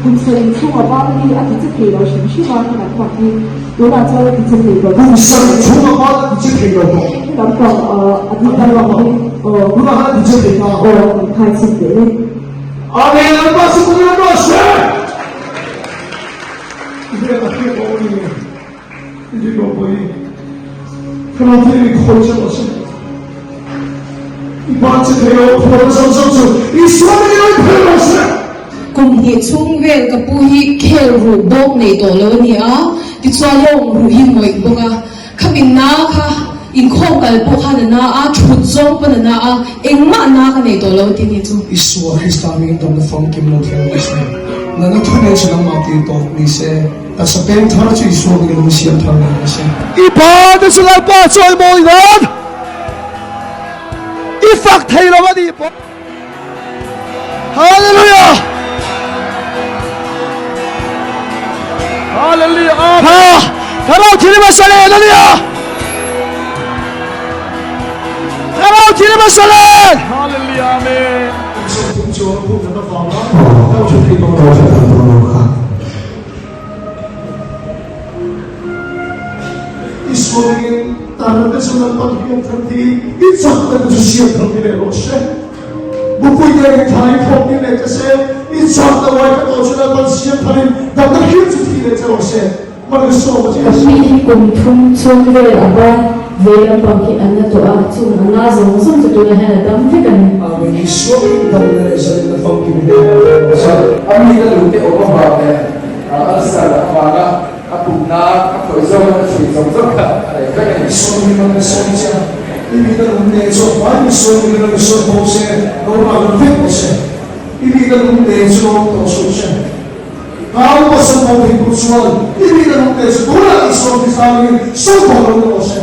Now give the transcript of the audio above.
Kum sarih chhunga bal hi a ti che thei lo hrim hrim a, heng an hmang hi tunah chuan a ti che thei tawh. Kum sarih chhunga bal a ti che thei lo tawh. He lam pang a ding lam pang hi aw. Tunah khan a ti che thei ta. Aw, kan khai chhin teh le. Amen, Lalpa chu ka rilru a hre. I hriat a hriat awm a ni nge? I dik lo pawh hi ka lo thil i khawi che rawh se. I ban che thei lo phuar na zawng zawng chu Isua min i lo phel rawh se. Kum hnih chhung vel ka pu hi khel ruh bawk nei tawh lo a ni a, tichuan lawng ruh hi ngawih bawk a, khami na kha inkhawm kal pawh khan a na a, thut zawng pawn a na a, engmah na ka nei tawh lo a ti ni chu. Isua Krista mingin damna famkim lo thleng ni se, nana thu nei chu nangmah tir tawh ni se. Taksa peng thar chu Isua ngei lung siam thar ngei ni se. I pa te chu Lalpa chawimawi nan i fak thei lo a nih pawh. Hallelujah! Hallelujah! Tha, Thlarau thil hmasa len a nia. Thlarau thil hmasa len. Hallelujah! Amen. I sualin tarna te chu Lalpan hian thar ti i chakna te chu siam thar ni leh rawh se. Mupui te in thla i thawk ni leh che se, i chakna uai ka tawh chu Lalpan siam tharin damna hlir chu thi leh che rawh se. Malsawm a che. Mi hi kum thum chhung vel a ban ve lampang hi an la tawh a, chung a na zawng zawng chu tunah hian a dam vek a ni. Amen. Isua in damna leh zalenna famkim hle a ni rawh se. A mi na lungte awm avang leh ulcer avanga a pumna a khawih zawng a chhui zawng zawng kha a reh vek a ni. Isua mi man sawi che a, i mi na lungte chu a hmai mi sawi mi lo sawi bawk se, lo ral vek rawh se. I mi na lungte chu lo awm tawh suh se. Kau pasal bo thei tur chuan i mi na lungte chu tunah Isua Krista angin sawi tawh lo ni rawh se.